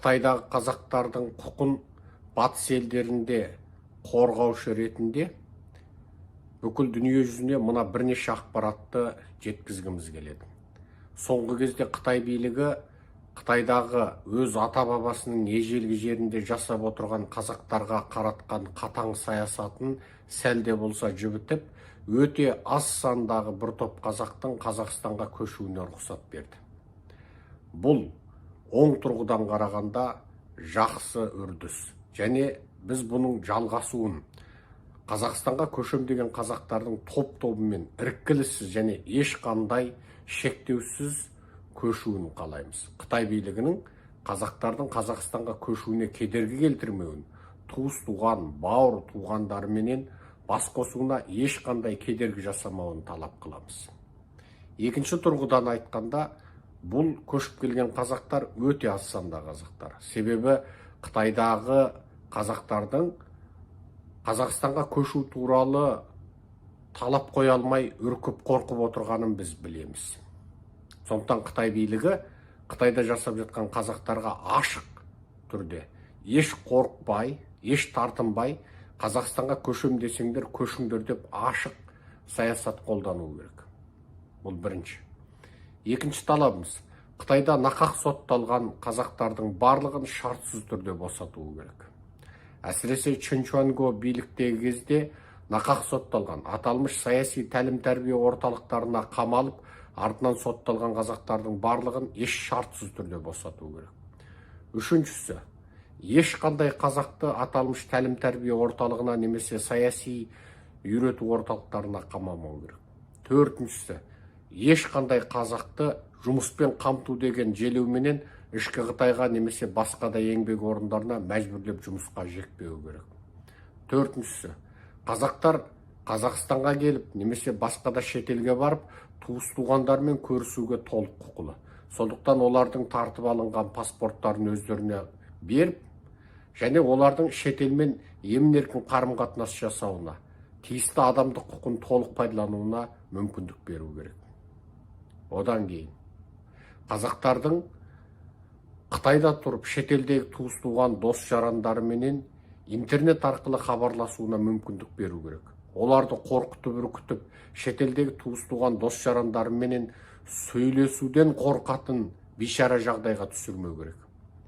Қытайдағы қазақтардың құқын батыс елдерінде қорғаушы ретінде бүкіл дүние жүзіне мына бірнеше ақпаратты жеткізгіміз келеді. Соңғы кезде Қытай билігі Қытайдағы өз ата бабасының ежелгі жерінде жасап отырған қазақтарға қаратқан қатаң саясатын сәл де болса жібітіп, өте аз сандағы бір топ қазақтың Қазақстанға көшуіне рұқсат берді. Бұл оң тұрғыдан қарағанда жақсы үрдіс және біз бұның жалғасуын, Қазақстанға көшем деген қазақтардың топ тобымен іркіліссіз және ешқандай шектеусіз көшуін қалаймыз. Қытай билігінің қазақтардың Қазақстанға көшуіне кедергі келтірмеуін, туыс туған бауыр туғандарыменен бас қосуына ешқандай кедергі жасамауын талап қыламыз. Екінші тұрғыдан айтқанда, бұл көшіп келген қазақтар өте аз сандағы қазақтар. Себебі Қытайдағы қазақтардың Қазақстанға көшу туралы талап қоя алмай, үркіп, қорқып отырғанын біз білеміз. Сондықтан Қытай билігі Қытайда жасап жатқан қазақтарға ашық түрде, еш қорықпай, еш тартынбай, «Қазақстанға көшем десеңдер, көшіңдер» деп ашық саясат қолдану керек. Бұл бірінші. Екінші талабымыз: Қытайда нақақ сотталған қазақтардың барлығын шартсыз түрде босату керек. Әсіресе Чен Чуанго биліктегі кезде нақақ сотталған, аталмыш саяси тәлім тәрбие орталықтарына қамалып, артынан сотталған қазақтардың барлығын еш шартсыз түрде босату керек. Үшіншісі: ешқандай қазақты аталмыш тәлім тәрбие орталығына немесе саяси үйрету орталықтарына қамамау керек. Төртіншісі: ешқандай қазақты жұмыспен қамту деген желеуменен ішкі Қытайға немесе басқа да еңбек орындарына мәжбүрлеп жұмысқа жекпеу керек. Төртіншісі: қазақтар Қазақстанға келіп немесе басқа да шетелге барып, туыс туғандарымен көрісуге толық құқылы. Сондықтан олардың тартып алынған паспорттарын өздеріне беріп және олардың шетелмен емін еркін қарым қатынас жасауына, тиісті адамдық құқын толық пайдалануына мүмкіндік беру керек. Одан кейін қазақтардың Қытайда тұрып, шетелдегі туыс туған дос жарандарыменен интернет арқылы хабарласуына мүмкіндік беру керек. Оларды қорқытып, үркітіп, шетелдегі туыс туған дос жарандарыменен сөйлесуден қорқатын бейшара жағдайға түсірмеу керек.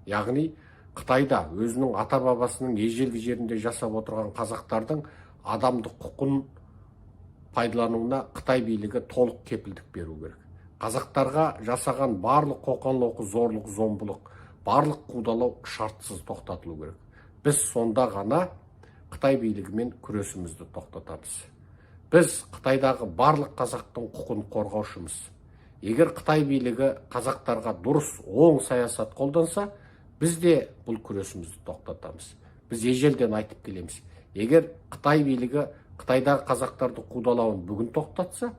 Яғни Қытайда өзінің ата бабасының ежелгі жерінде жасап отырған қазақтардың адамдық құқын пайдалануына Қытай билігі толық кепілдік беру керек. Қазақтарға жасаған барлық қоқан лоқы, зорлық зомбылық, барлық қудалау шартсыз тоқтатылу керек. Біз сонда ғана Қытай билігімен күресімізді тоқтатамыз. Біз Қытайдағы барлық қазақтың құқын қорғаушымыз. Егер Қытай билігі қазақтарға дұрыс, оң саясат қолданса, біз де бұл күресімізді тоқтатамыз. Біз ежелден айтып келеміз: егер Қытай билігі Қытайдағы қазақтарды қудалауын бүгін тоқтатса,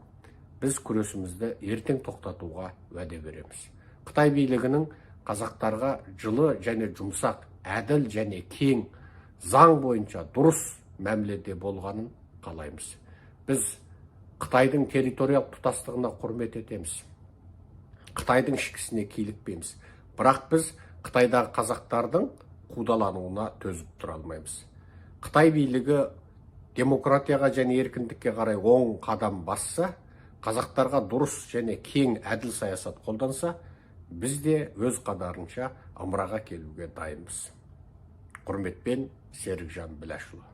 біз күресімізді ертең тоқтатуға уәде береміз. Қытай билігінің қазақтарға жылы және жұмсақ, әділ және кең, заң бойынша дұрыс мәміледе болғанын қалаймыз. Біз Қытайдың территориялық тұтастығына құрмет етеміз, Қытайдың ішкі ісіне килікпейміз, бірақ біз Қытайдағы қазақтардың қудалануына төзіп тұра алмаймыз. Қытай билігі демократияға және еркіндікке қарай оң қадам басса, қазақтарға дұрыс және кең, әділ саясат қолданса, біз де өз қадарынша ымыраға келуге дайынбыз. Құрметпен, Серікжан Біләшұлы.